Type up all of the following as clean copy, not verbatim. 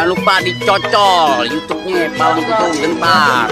Jangan lupa dicocol YouTube-nya Palang Pintu Gentar.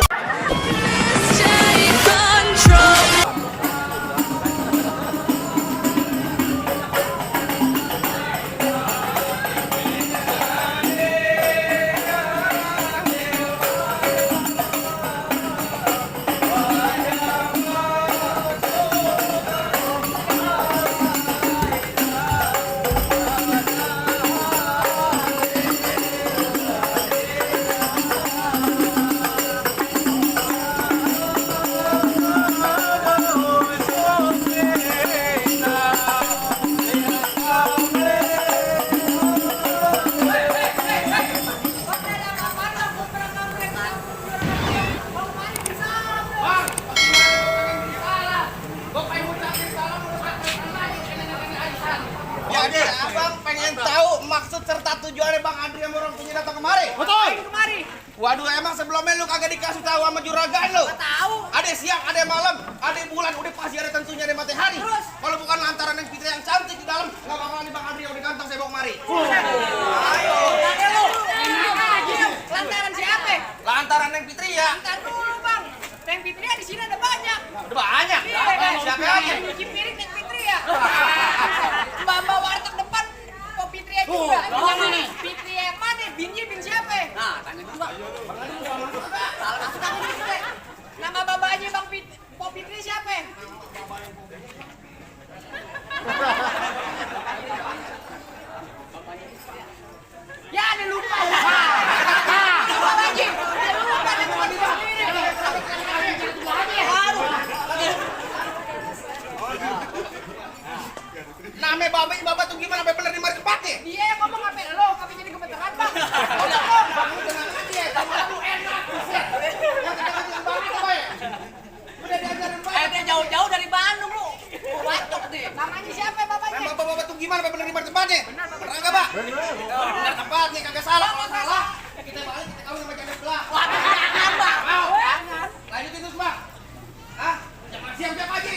Jadi abang pengen tahu maksud serta tujuannya Bang Andri sama orang punya datang kemari? Betul. Kemari. Waduh, emang sebelumnya lu kagak dikasih tahu sama juragan lu? Gak tahu. Ada siang, ada malam, ada bulan, udah pasti ada tentunya ada matahari. Terus? Kalau bukan lantaran yang Fitri yang cantik di dalam, nggak bakalan Bang Andri yang udah ganteng saya bawa kemari. Ayo. Ada lu. Lantaran siapa? Lantaran yang Fitri ya? Lantaran dulu bang. Neng Fitri di sini ada banyak. Udah banyak. Siapa aja? Yang nyuci piring Neng Fitri ya. Mbak warteg depan kok Fitri juga. Fitri yang mana? Binnya bin siapa? Nah, tanya dulu Bang. Salah masuk aku Fitri. Nama babanya Bang Pok Fitri siapa? Ya, ada lupa. Lupa lagi. Lupa nama dia sendiri. Namanya bapak tuh gimana? Apa bener di mari kepake? Dia yang ngomong apa lo? Apa jadi gemeteran bang? Udah kok. Bang, lu tenang aja ya. Sama lu enak. Buset. Yang kata-kata banget apa ya? Udah diajarin banget. Dia jauh-jauh dari Bandung lu. Bacok deh. Namanya siapa bapaknya? Nama bapak tuh gimana? Apa bener di mari tempatnya? Bener nggak, Pak? Bener tempatnya, kagak salah. Kalau salah, kita balik, kita tahu nama jalan sebelah. Wah, jangan bang. Mau? Jangan. Lanjutin terus, Bang. Hah? Jangan siap-siap aja.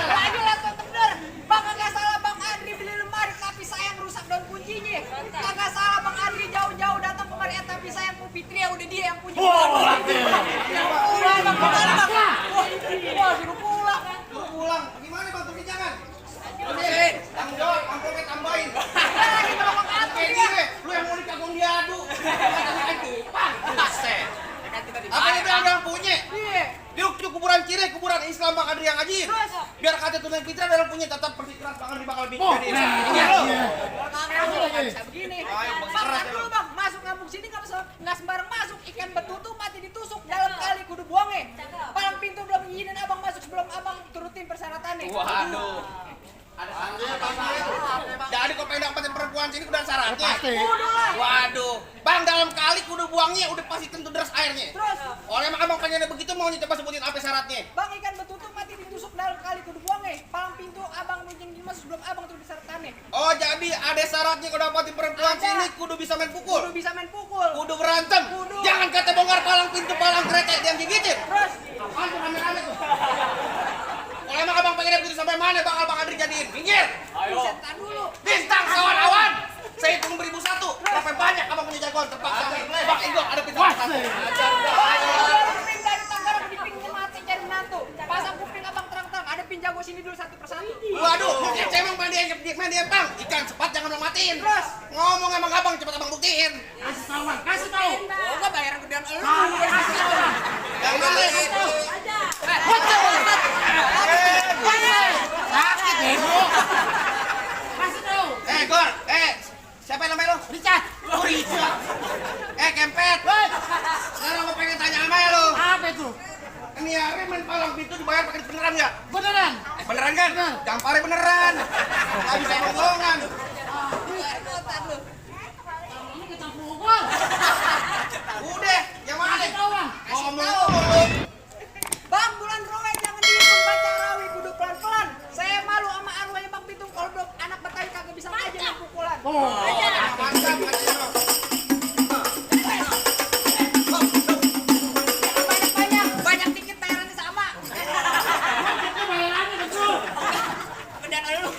Lagi lah tuh bener. Bang kagak salah Bang Andri beli lemari tapi sayang rusak daun kuncinya. Kagak salah Bang Andri jauh-jauh datang kemari tapi sayang Bu Fitri ya udah dia yang punya. Pulang Bang, pulang Bang. Wah, suruh pulang. Lu pulang. Gimana, Bang? Tapi jangan. Oke, tanggung jawab, amplopnya tambahin. Lagi kalau Bang Andri Kayak dia. gini, lu yang mau dikagum diadu. Buset. Apa itu yang punya? Iya. Di kuburan Cire, kuburan Islam Bang Andri yang ngaji. Terus? Biar kata Tunan Fitra dalam punya tetap bersikeras Bang Andri bakal bikin. Nggak bisa begini. Ayo, Bang, keras tar ya, dulu lu. Bang, masuk kampung sini nggak sembarang masuk. Ikan betutu mati ditusuk dalam kali kudu buangnya. Palang pintu belum izinin abang masuk sebelum abang turutin persyaratannya. Waduh. Ada syaratnya. Jadi kok pengen dapetin perempuan sini udah syaratnya. Udah lah. Waduh. Bang, dalam kali kudu buangnya udah pasti tentu deras airnya. Terus, Oleh emang abang pengennya begitu mau coba sebutin apa syaratnya? Bang ikan betutu mati ditusuk dalam kali kudu buangnya. Palang pintu abang izin masuk sebelum abang turutin persyaratannya. Oh, jadi ada syaratnya kalau dapetin perempuan Ada. sini kudu bisa main pukul. Kudu bisa main pukul. Kudu berantem. Kudu. Jangan kata bongkar palang pintu, palang kereta yang gigitin. Terus, Apaan tuh rame-rame tuh? Kalau emang abang pengennya begitu sampai mana bakal Bang Andri jadiin? Minggir! bisa tar dulu. Bintang kawan-kawan! Saya hitung 1001. Berapa banyak abang punya jagoan terpaksa nih? Bang Igor ada bintang satu. Kuping dari Tangerang di pinggir mati cari menantu. Pasang kuping abang terang-terang. Ada pin jago sini dulu satu persatu. Waduh, cewek main dia bang. Ikan cepat jangan lo matiin. Terus? Ngomong emang abang cepat abang buktiin. Kasih tahu. Oh, gua bayaran gedean elu. Yang mana itu? Sakit bego. Kasih tahu. Gor, siapa yang namanya lo? Richard. Oh, Richard. Kempet. Sekarang gue pengen tanya sama lo. Apa itu? Ini hari main palang pintu dibayar pakai beneran nggak? Beneran. Beneran kan? Gampare beneran. Nggak bisa bohongan. Ini kita pukul. Udah, yang mana? Ngomong. Bang, bulan Rowe jangan dihitung baca rawi kudu pelan-pelan. Saya malu sama arwahnya Bang Pitung kalau belum anak Betawi kagak bisa aja main pukulan. Mantap, Banyak dikit bayarannya sama. Gedean elu.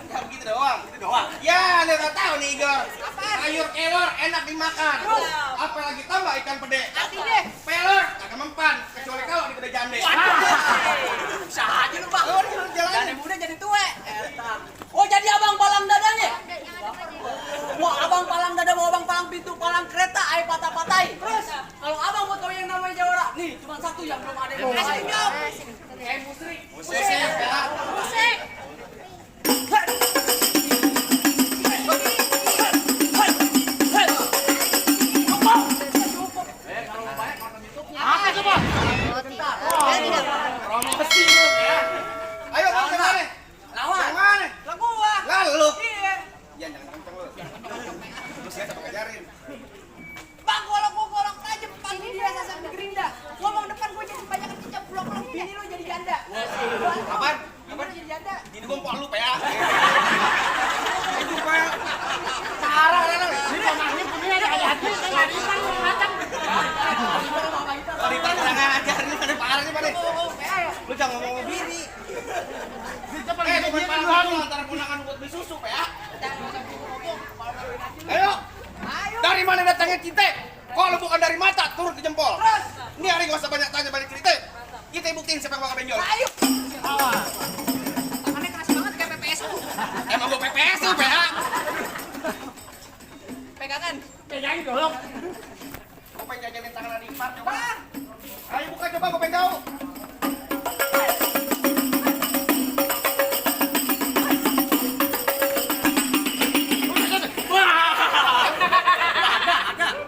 Ya begitu doang. Ya, lu nggak tahu nih Igor. Apaan? sayur kelor enak dimakan. Apalagi tambah ikan pede. Artinya Pelor kagak mempan kecuali kalau di gede jande. usaha aja lu, Bang. Jalan. Dari muda jadi tua. Oh, jadi abang palang dadanya? Wah, abang palang dada mau abang palang pintu, palang kereta, ayo patah-patahin. Terus, kalau abang mau tahu yang namanya Jawara, nih cuma satu yang belum ada yang lain. Musrik. Musik ya. Musik. Apa coba? Romo besi lu ya. Ayo kamu yang mana? Lawan. Yang mana? Lah gua. Lalu. Iya. Iya jangan kenceng lu. Lu siapa ngajarin? Bang, kalau gua golok aja pagi dia sasar di gerinda. Ngomong depan gua jadi banyak kecap blok-blok bini lu jadi janda. Apaan? Bini lu jadi janda. Ini gua empok lu ya. Itu Pak. Sarah lah. Ini pemahnya punya ada hati kayak ini kan macam. Kalau ditanya ngajar ini ada parahnya Pak. Oh, ya. Lu jangan ngomong biri. Coba Bukan parah lu antara ponakan buat beli susu ya. Ayo. Ayo. Dari mana datangnya cinta? Kalau bukan dari mata, turun ke jempol. Terus. Ini hari gak usah banyak tanya, banyak cerita. Kita buktiin siapa yang bakal benjol. Ayo. Tangannya keras banget kayak PPSU. Emang gua PPS tuh, PA. Pegangan. Pegangin golok. Gua pengen jajanin tangan adik ipar, coba. Bang. Ayo buka coba, gua pengen tahu.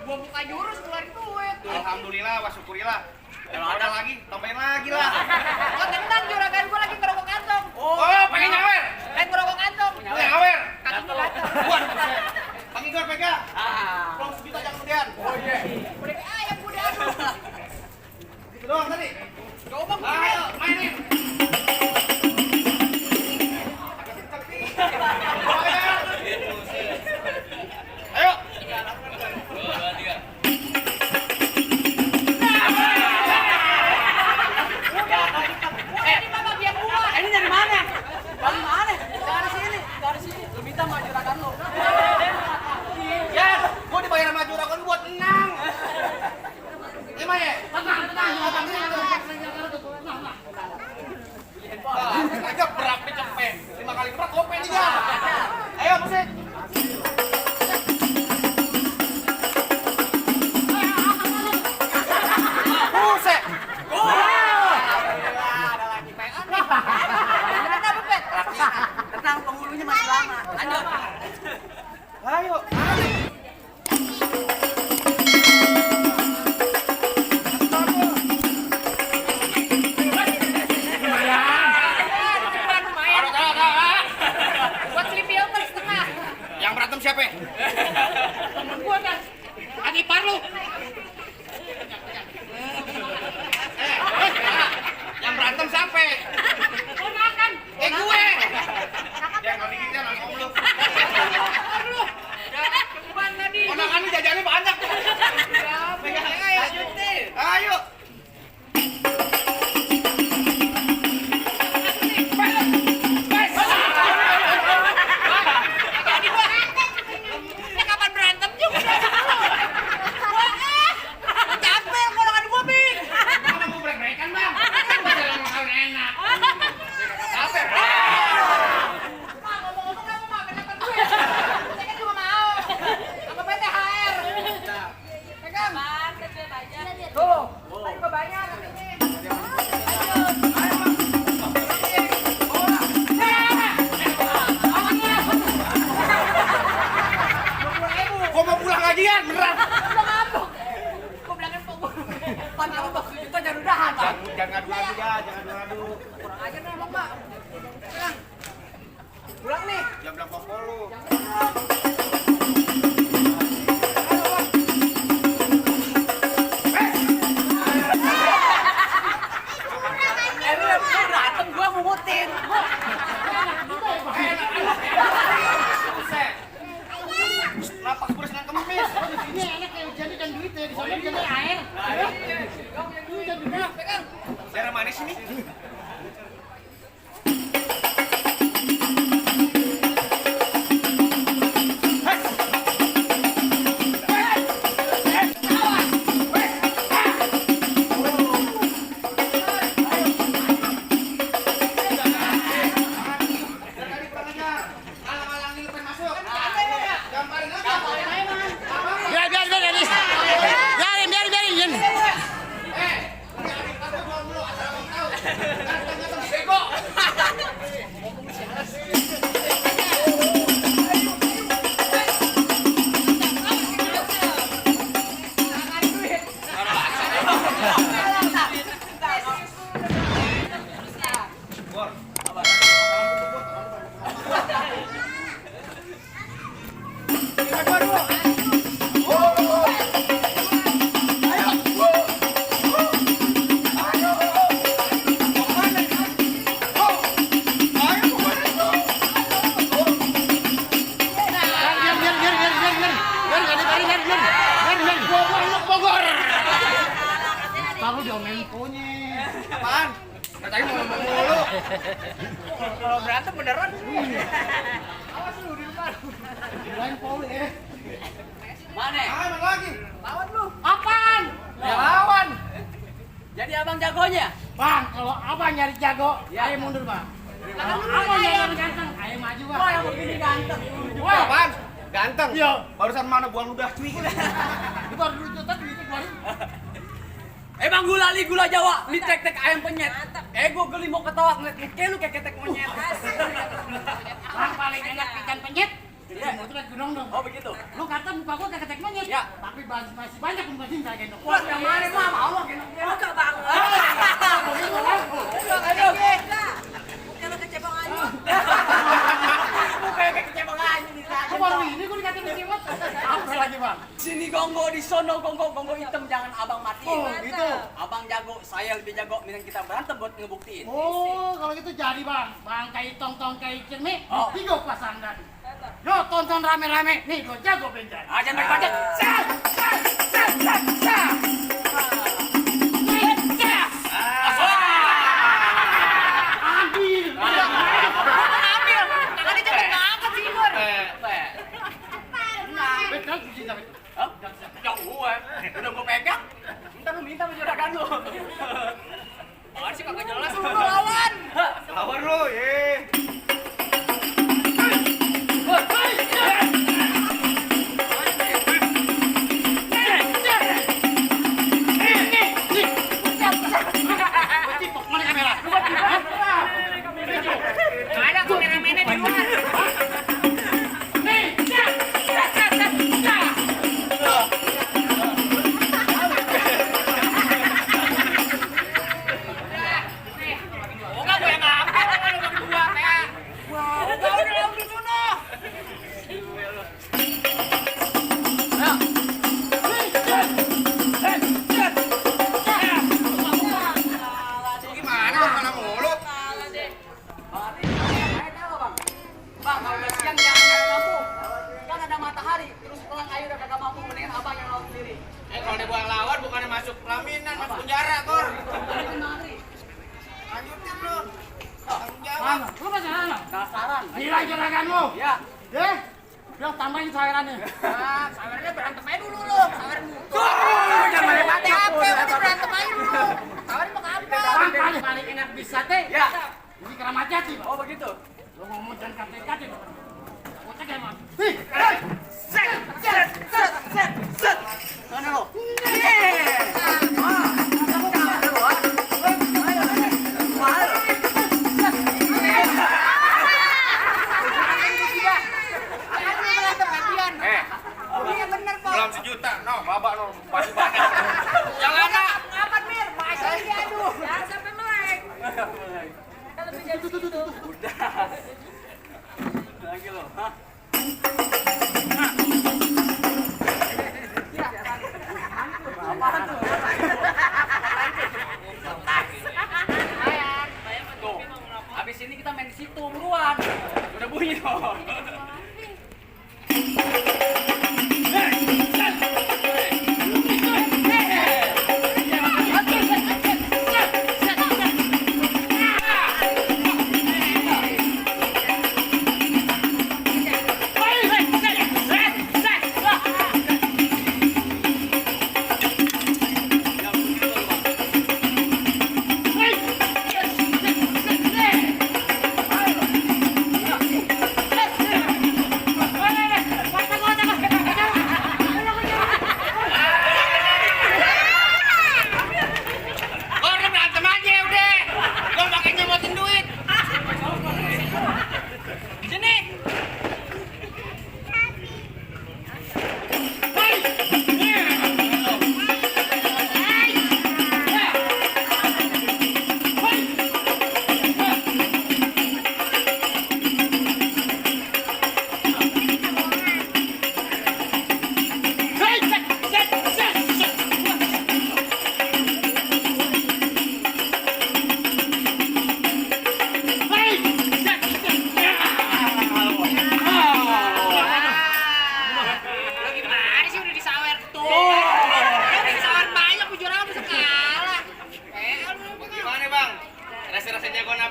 Gua buka jurus keluarin duit. Alhamdulillah, wa syukurillah. Kalau ada lagi, tambahin lagi lah. Oh, tenang juragan gua lagi ngerokok kantong. Oh, pengen nyawer. Ngerokok kantong. Nyawer. Kakinya gatel. Waduh, buset. Bang Igor pegang. Belum sejuta jangan kemudian. Udah kayak ayam udah aduh. Gitu doang tadi. Coba Ayo, mainin. Ayo. ini bapak biar gua. Ini dari mana? Dari mana? Dari sini. Dari sini. Lu minta sama juragan lu. Ya, gua dibayar sama juragan buat menang. Gimana ya? Tenang. Aja berat dicepet. 5 kali berat gope dia. Ayo musik. Buset. Ada lagi pengen nih. Kenapa, Pet? Tenang, penghulunya masih lama. Lanjut. Ayo. Buat slip filter setengah. Yang berantem siapa? Temen gua kan. Adi Parlu. Yang berantem siapa? Ponakan. Gue. Ya nggak dikitnya langsung lu. Cepat tadi. Ponakan lu jajannya banyak. Pegang ayo. Lanjut nih. Ayo. Ini kapan berantem juga? Capek golongan gua, Bing. Kamu mau break-breakan, Bang? Jalan makan enak. Capek. Mak, ngomong-ngomong kamu mah kenapa gue? Saya kan juga mau. Anggap aja THR. Pegang. Tuh, tadi gua bayar katanya. Gua mau pulang gajian, beneran. Udah ngambek. Gua bilangin pokok. Panjang lu bakal kita jangan udahan, Bang. Jangan ngadu-ngadu ya, jangan ngadu-ngadu. Kurang aja nih emang, Mak. Pegang. Pulang nih. Jangan bilang pokok lu. Lu berantem gua ngutin. Buset. Lapak gue senang kemis. Ini enak kayak jadi dan duit ya. Di sana jadi air. Pegang. Daerah manis ini. Kalau berantem beneran. Awas lu di depan. Lain Paul ya. Mana? Mana lagi? Lawan lu. Apaan? Ya lawan. Jadi abang jagonya? Bang, kalau abang nyari jago, Ya. ayo mundur bang. Kalau Lu abang aja nyari ganteng, ayo maju bang. Wah, yang begini ganteng. Wah, Apaan? Ganteng. Iya. Barusan mana buang ludah cuy. itu baru dulu juta duit keluarin. Bang gula Jawa, li tek ayam penyet. Gue geli mau ketawa ngeliat muka lu kayak ketek monyet. Bang paling enak ikan penyet. Iya, itu kan gunung dong. Oh begitu. Lu kata muka gua kayak ketek monyet. Ya. Tapi masih banyak muka cinta gendong. Wah, yang mana mah mau gendong-gendong. Enggak banget. Aduh. Bukan kecebong aja. Muka kayak kecebong aja di sana. Kok baru ini gua dikatain kecewat? Apa lagi bang? Sini gongo di sono gongo hitam jangan abang matiin. Oh gitu. Abang jago, saya lebih jago. Mending kita berantem buat ngebuktiin. Oh kalau gitu jadi bang. Bang kayak tong kayak cermin. Oh. Tiga pasang dan. Yo tonton rame-rame. Nih gua jago benjar. Jangan banyak-banyak. Ambil. Ambil. Tangannya cepet banget sih, Nur. Betul cinta betul. Hah? Ya gue, udah gue pegang. Ntar lu minta sama juragan lu. Apaan sih kagak jelas lu Lawan. Lawan lu, ye. Mana kamera? Ada kameramennya di luar. Enggak gue yang ngambil, kan udah dua kayak. Udah lawan di sono. Gimana kok mana mulu? Bang, kalau udah siang jangan nyari lampu. Kan ada matahari, terus pulang air udah kagak mampu, mendingan abang yang lawan sendiri. Kalau dibuang lawan bukannya masuk pelaminan, masuk penjara, Kor. Lanjutin lu. Tanggung jawab. Mana? Lu masih mana? Dasaran. Gila juraganmu. Ya. Deh, bilang tambahin cairannya. Nah, sawernya berantem aja dulu lu. Sawer mutu. Jangan Mati apa? Udah berantem aja dulu. Sawer mau apa? Bang, paling enak bisa teh. Ya. Ini Keramat Jati, Bang. Oh begitu. Lu ngomong jangan kate-kate, Bang. Kocak ya, Bang. Mana lo? Iya bener, Pak. Belum sejuta, no, babak no, masih banyak. Yang ada. Ngapain, Mir? Masih diadu. Jangan sampai melek. Kalau bisa gitu. Udah. Lagi lo, hah? Apaan tuh? Tuh, habis ini kita main di situ buruan. Udah bunyi loh.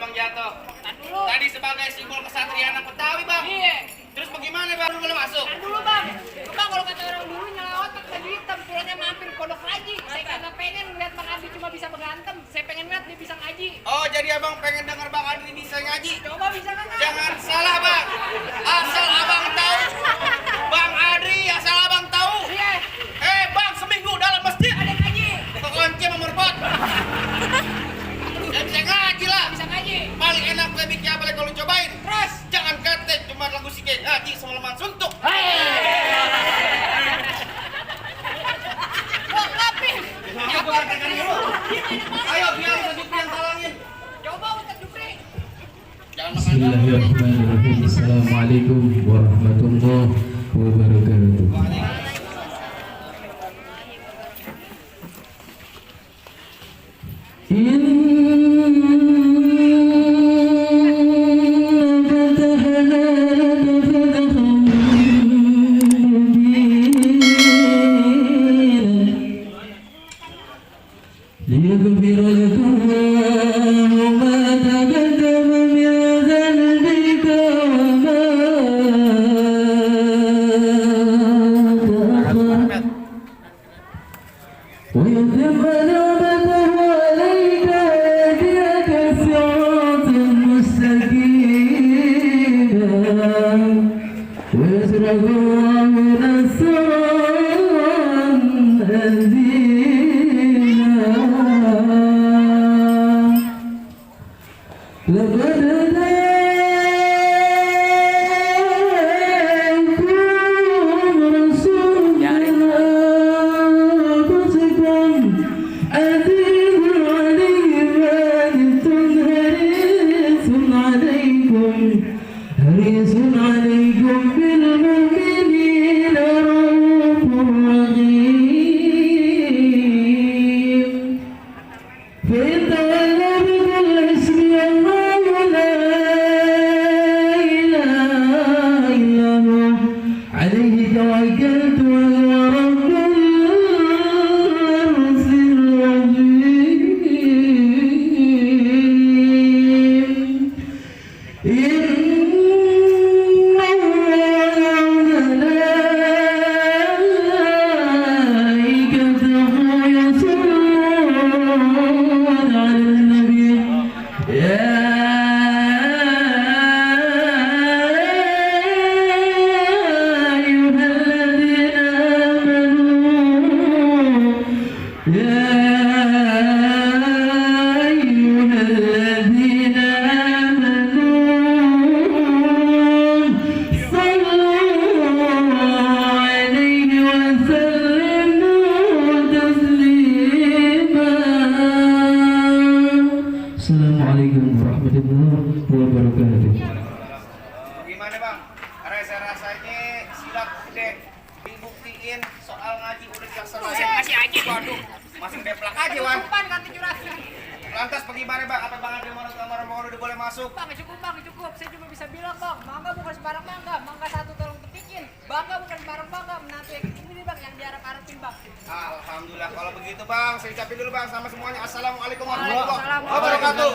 Bang Jato. Dulu. Tadi sebagai simbol kesatriaan Betawi Bang. Iya. Terus bagaimana Bang? Lu boleh masuk? Dulu bang, bang kalau kata orang dulu nyala otak tadi hitam, pulangnya mampir pondok haji. Saya kagak pengen ngeliat Bang Adri cuma bisa berantem, saya pengen ngeliat dia bisa ngaji. Oh, jadi Abang pengen dengar Bang Adri bisa ngaji? Coba bisa kan? Jangan salah Bang. Asal Abang tahu, Bang Adri asal Abang tahu. Iya. Bang, seminggu dalam masjid Ada ngaji. kekunci sama merpot. Ya bisa ngaji lah. Bisa ngaji. Paling enak gue bikin apa kalau cobain. Terus. Jangan kate cuma lagu sikit ngaji sama lemah suntuk. Wah, ngapin. Ayo gue katakan dulu. Ayo biar sedikit yang talangin. Coba Ustaz Jupri. Jangan makan. Bismillahirrahmanirrahim. Assalamualaikum warahmatullahi wabarakatuh. ليغفر لكم الله ما تقدم من ذنبك وما تأخر ويتم نعمته عليك ويهديك صراطا مستقيما ويشرح الله نصرا عزيزا لقد جاءكم رسول من أنفسكم عزيز عليه ما عنتم حريص عليكم بالمؤمنين رؤوف رحيم فإن تولوا فقل حسبي الله لا إله إلا هو عليه توكلت وهو رب العرش العظيم إن ملائكته يصلون على النبي يا أيها الذين آمنوا يا أيها الذين آمنوا صلوا عليه وسلموا تسليما السلام عليكم ورحمة الله وبركاته. Gimana Bang? Rasa-rasanya silat gede dibuktiin soal ngaji udah dilaksanain. Masih aja. Waduh, masih deplak aja Wan. Cukupan ganti jurasi. Lantas bagaimana Bang? Apa Bang Adri mau kamar mau udah boleh masuk? Bang, cukup. Saya cuma bisa bilang bang, mangga bukan sembarang mangga. Mangga satu tolong petikin. Bangga bukan sembarang bangga. Menantu yang ini bang, yang diharap-harapin bang. Alhamdulillah kalau begitu Bang, saya ucapin dulu Bang sama semuanya. Assalamualaikum Waalaikumsalam warahmatullahi wabarakatuh.